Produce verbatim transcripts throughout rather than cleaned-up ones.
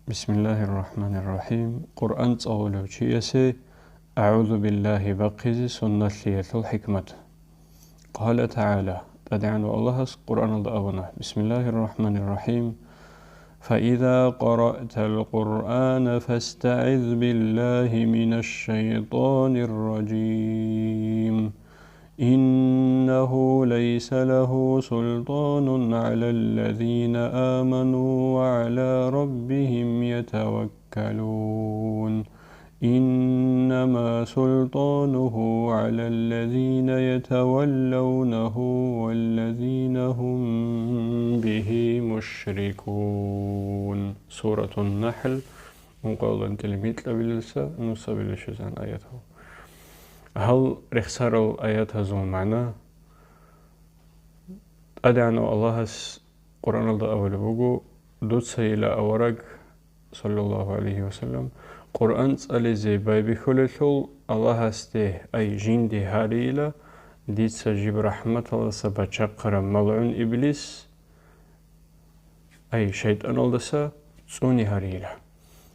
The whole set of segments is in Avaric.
Бисмиллагьир рахӀманир рахӀим. Къуръан цӀалулев чиясе агӀузу биллагьи бахъизе сунналъиялъул хӀикмат. Къала тагӀала, ТӀадегӀанав Аллагьас Къуръаналда абуна: Бисмиллагьир рахӀманир рахӀим. فإذا قرأت القرآن فاستعذ بالله من الشيطان الرجيم. إنه ليس له سلطان على الذين آمنوا وعلى ربهم يتوكلون. إنما سلطانه على الذين يتولونه والذين هم به مشركون. سورة النحل, ункъоялда тӀилмикьабилелса нусабилел щвезан аятал. Гьал рехсарал аятазул магӀна. ТӀадегӀанав Аллагьас Къуръаналда абулеб буго: «Дуцайила авараг, саллаллагьу гӀалайгьи ва саллам, Къуръан цӀализе байбихьулелъул Аллагьасде, ай, жинде гьарейила, дица жиб рахӀматалдаса бачахъараб малгӀун иблис, ай, шайтӀаналдаса цӀуне гьарейила.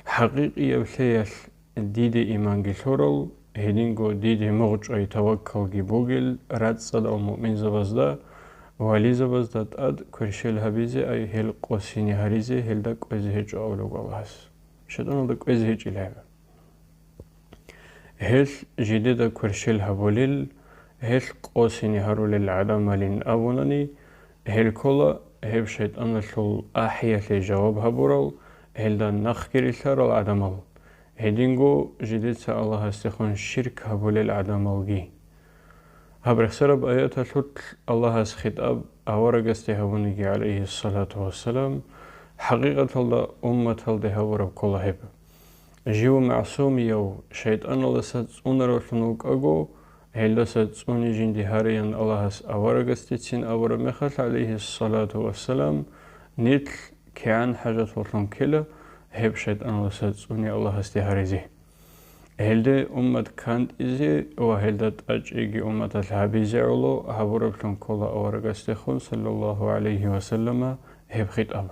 ХӀакъикъияб лъеялъ диде иманги лъурал, гьединго диде мугъчӀвай таваккалги бугел рацӀцӀадал муъминзабазда, вализабазда тӀад кверщел гьабизе, ай, гьел къосине гьаризе, гьелда кӀвезе гьечӀо», — абулеб Аллагьас. ШайтӀаналда кӀвезе гьечӀила гьеб. Гьелъ жидеда кверщел гьабулел, гьелъ къосине гьарулел гӀадамалин абунани, гьел ккола гьеб шайтӀаналъул ахӀиялъе жаваб гьабурал, гьелда нахъги рилълъарал гӀадамал, гьединго жидеца Аллагьасдехун ширк гьабулел гӀадамалги. Гьаб рехсараб аяталъулъ Аллагьас хитӀаб аварагасде гьабуниги, гӀалайгьиссалату вассалам, хӀакъикъаталда умматалде гьабураб ккола гьеб. Жив магӀсумияв шайтӀаналдаса цӀунаравлъун вукӀаго, гьелдаса цӀуне жинде гьареян Аллагьас аварагасдецин абураб мехалъ, гӀалайгьиссалату вассалам, нилъ кигӀан хӀажаталлъун ккела гьеб шайтӀаналдаса цӀуне Аллагьасде гьаризе? Гьелде уммат кантӀизе ва гьелда тӀачӀиги умматалъ гьабизе гӀоло гьабураблъун ккола аварагасдехун, саллаллагьу гӀалайгьи ва саллама, гьеб хитӀаб.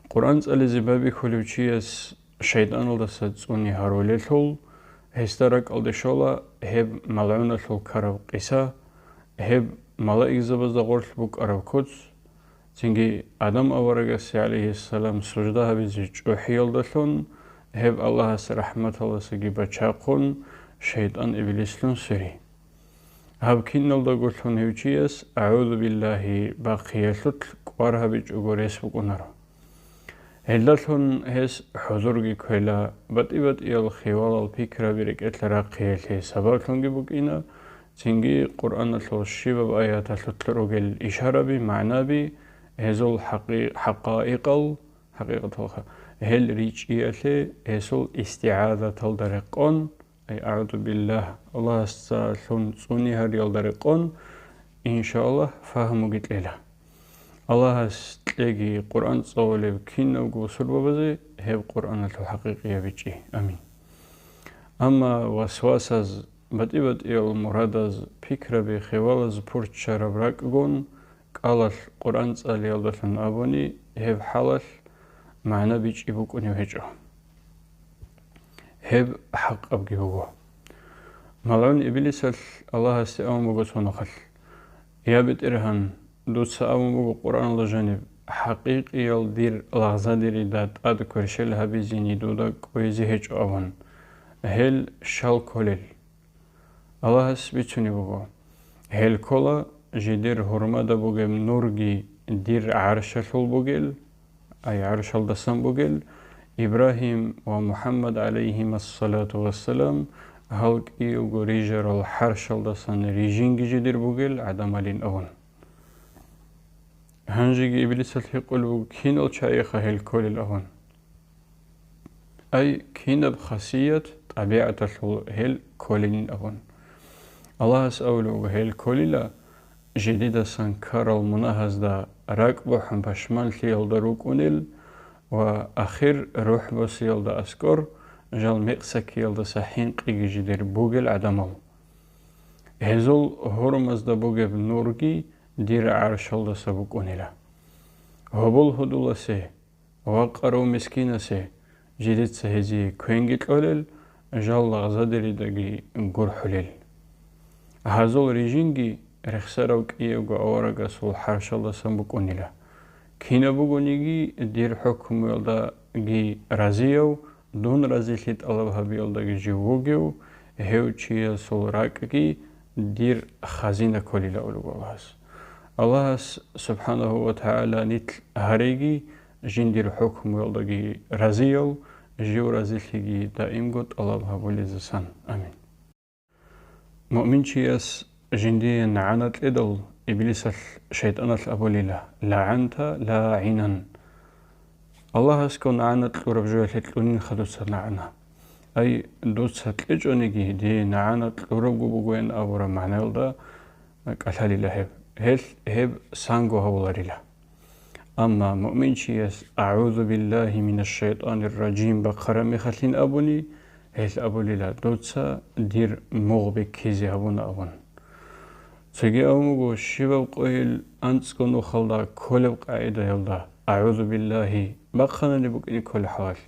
Къуръан цӀализе байбихьулев чияс шайтӀаналдаса цӀуне гьарулелъул, гьесда ракӀалде щола гьеб малгӀуналъул ккараб къиса, гьеб малаикзабазда гъорлъ букӀараб куц, цинги Адам аварагасе, гӀалайгьиссалам, сужда гьабизе чӀухӀиялдалъун, гьеб Аллагьас рахӀматалдасаги бачахъун, шайтӀан-иблислъун свере. Гьаб киналдаго лъун гьев чияс «АгӀузу биллагьи» бахъиялъулъ кӀвар гьабичӀого рес букӀунаро. Гьелдалъун гьес хӀузурги кквела, батӀи-батӀиял хиялал пикраби рекӀелъа рахъиялъе сабаблъунги букӀина, цинги Къуръаналъул щибаб аяталъулъ ругел ишараби, магӀнаби, гьезул хӀакъи-, хӀакъаикъал, хӀакъикъаталха, гьел ричӀчӀиялъе гьесул истигӀазаталда рекъон, ай, агӀузу биллагь, Аллагьасдалъун цӀуне гьариялда рекъон, иншааллагь, фагьмуги кьела. Аллагьас кьеги Къуръан цӀалулеб кинабго бусурбабазе гьеб Къуръаналъул хӀакъикъияб бичӀчӀи. Амин. Амма васвасаз, батӀи-батӀиял мурадаз, пикраби, хиялаз пурччараб ракӀгун, кӀалалъ Къуръан цӀалиялдалъун абуни, гьеб хӀалалъ магӀна бичӀчӀи букӀунеб гьечӀо. Гьеб хӀакъабги буго. МалгӀун Иблисалъ Аллагьасде абун буго цо нухалъ: «Я БетӀергьан, дуца абун буго Къуръаналда жаниб: „ХӀакъикъиял дир лагъзадерида тӀад кверщел гьабизени дуда кӀвезе гьечӀо“, – абун. Гьел щал кколел?» Аллагьас бицунеб буго: «Гьел ккола жидер гьурмада бугеб нурги дир гӀаршалъул бугел, ай, гӀаршалдасан бугел, Ибрагьим ва МухӀаммад, гӀалайгьимассалату вассалам, гьал кӀиявго рижарал хӀаршалдасан рижинги жидер бугел гӀадамалин», – абун. Гьанжеги Иблисалъ гьикъулеб буго, кинал чагӀиха гьел кколел абун. Ай, кинаб хасият, тӀабигӀаталъул гьел кколин абун. Аллагьас абулеб буго, гьел кколила, жидедасан ккарал мунагьазда ракӀ бухӀун пашманлъиялда рукӀунел ва ахир рухӀ босиялда аскӀор жал мекъсакиялдаса хӀинкъиги жидер бугел гӀадамал. Гьезул гьурмазда бугеб нурги дир гӀаршалдаса букӀунила. Гьобол гьудуласе, вакъарав мискинасе, жидеца гьезие квенги кьолел, жал лагъзадеридаги гурхӀулел. Гьазул рижинги рехсарав кӀиявго аварагасул хӀарщалдасан букӀунила. Кинаб бугониги дир хӀукмуялдаги разияв, дун разилъи тӀалаб гьабиялдаги жив вугев, гьев чиясул ракӀги дир хазина кколила, абулеб Аллагьас. Аллагьас, субхӀанагьу ва тагӀала, нилъ гьареги, жиндир хӀукмуялдаги разияв, жив разилъиги даимго тӀалаб гьабулезасан. Амин. Муъминчияс жиндие нагӀана кьедал, Иблисалъ, шайтӀаналъ абулила: «ЛагӀанта лагӀинан». Аллагьасго нагӀана кьураб жоялъе кьунин хадуца нагӀана. Ай, дуца кьечӀониги, дие нагӀана кьурабго бугоян абураб магӀнаялда кӀалъалила гьеб. Гьелъ гьеб санго гьавуларила. Амма муъминчияс «АгӀузу биллагьи минаш шайтӀанир ражим» бахъараб мехалъин абуни, гьелъ абулила: «Дуца дир мугъ беккизе гьабуна», – абун. Цоги абун буго, щибаб къойил анцӀго нухалда кколеб къагӀидаялда «АгӀузу биллагьи» бахъанани букӀине кколеб хӀалалъ,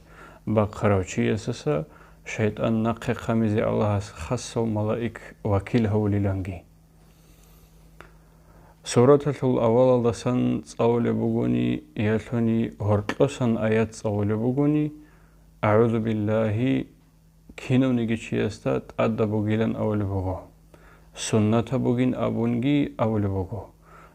бахъарав чиясаса шайтӀан нахъе хъамизе Аллагьас хасав малаик вакил гьавулиланги. Сураталъул авалалдасан цӀалулеб бугони, ялъуни гьоркьосан аят цӀалулеб бугони, «АгӀузу биллагьи» кинавниги чиясда тӀадаб бугилан абулеб буго. Суннатаб бугин абунги абулеб буго.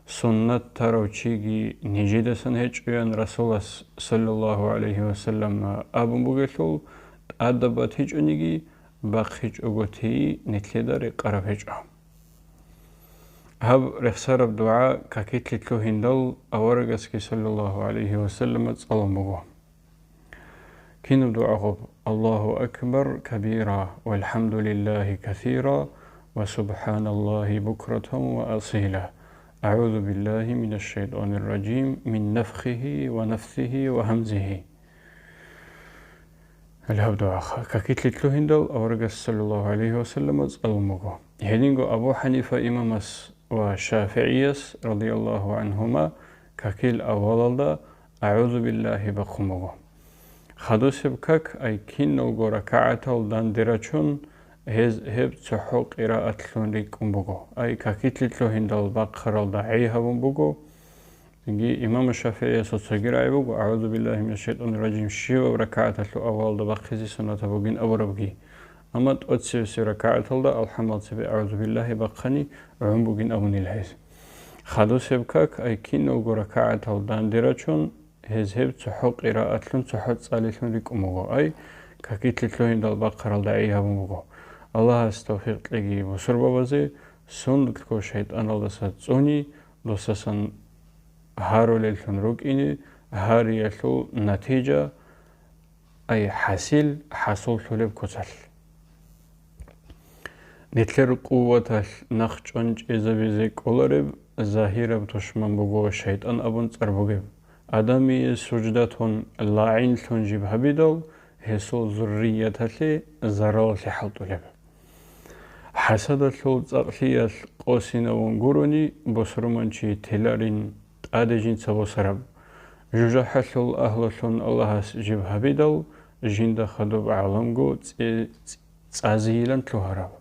Суннат тарав чиги нижедасан гьечӀоян Расулас, саллаллагьу гӀалайгьи ва саллам, абун бугелъул, тӀадаб батичӀониги, бахъичӀого тей нилъеда рекъараб гьечӀо. Гьаб рехсараб дугӀа какилъе лъугьиндал аварагасги саллаллагьу гӀалайгьи ва саллама цӀалун буго. Кинаб дугӀа гьаб? Аллагьу акбар кабира, валхӀамдулиллагьи касира, ва субхӀаналлагьи букратан ва асила. АгӀузу биллагьи минаш шайтӀанир ражим, мин нафхихи ва нафсихи ва гьамзихи. Гьаб дугӀаха какилъе лъугьиндал аварагас саллаллагьу гӀалайгьи ва саллама цӀалун буго. Гьединго Абу ХӀанифа имамас ва ШафигӀияс, радияллагьу гӀанхума, какил авалалда «АгӀузу биллагьи» бахъун буго. Хадусеб как, ай киналго ракагӀатал данде рачун, гьез гьеб цохӀо къираат лъун рикӀкӀун буго, ай какилъе лъугьиндал бахъаралда гӀей гьабун буго. Цинги имам ШафигӀиясул цоги рагӀи буго, «АгӀузу биллагьи минаш шайтӀанир ражим» щибаб ракагӀаталъул авалалда бахъизе суннатаб бугин абурабги. Амма тӀоцебесеб ракагӀаталда алхӀамал цебе «АгӀузу биллагьи» бахъани гӀун бугин абунила гьез. Хадусеб как, ай киналго ракагӀатал данде рачун, гьез гьеб цохӀо къираатлъун, цохӀо цӀалилъун рикӀкӀун буго, ай какилъе лъугьиндал бахъаралда гӀей гьабун буго. Аллагьас тавфикъ кьеги бусурбабазе, суннатлъго шайтӀаналдаса цӀуни, досасан гьарулеллъун рукӀине, гьариялъул натижа, ай хӀасил, хӀасуллъулеб куцалъ. Нилъер къуваталъ нахъ чӀванчӀезабизе кӀолареб загьираб тушман буго шайтӀан абун цӀар бугеб. Адамие суждатун, лагӀинлъун жиб гьабидал, гьесул зуррияталъе заралалъе хӀалтӀулеб. ХӀасадалъул цӀакълъиялъ къосинавун гурони, бусурманчи теларин тӀаде жинца босараб. ЖужахӀалъул агьлулъун Аллагьас жиб гьабидал, жинда хадуб гӀаламго цӀе-, цӀ-, цӀазейилан лъугьараб.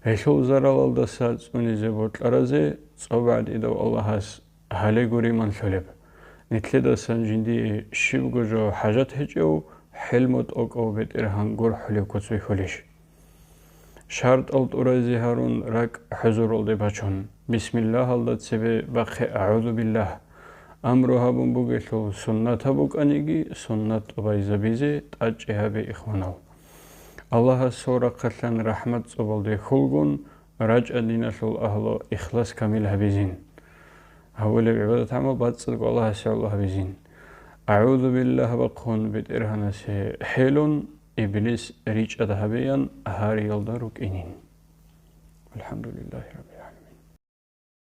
Гьелъул заралалдаса цӀунизе бокьаразе цӀоб гӀатӀидав Аллагьас гьале гуриман лъолеб. Нилъедасан жиндие щибго жо хӀажат гьечӀев, хӀелму тӀокӀав БетӀергьан гурхӀулев куц бихьулищ? ШартӀал тӀуразе гьарун ракӀ хӀузуралде бачун, бисмиллагьалда цебе бахъе агӀузу биллагь. Амру гьабун бугелъул суннатаб букӀаниги, суннат тӀубайзабизе тӀадчӀи гьабе, ихванал. Аллагьасул рахъалъан рахӀмат цӀобалде хьулгун, рачӀа диналъул агьлу ихлас камил гьабизин. Гьабулеб гӀибадат-гӀамал бацӀцӀадго Аллагьасе гӀоло гьабизин. АгӀузу биллагь бахъун БетӀергьанасе хӀелун, Иблис ричӀад гьабеян гьариялда рукӀинин. ВалхӀамдулиллагьи раббил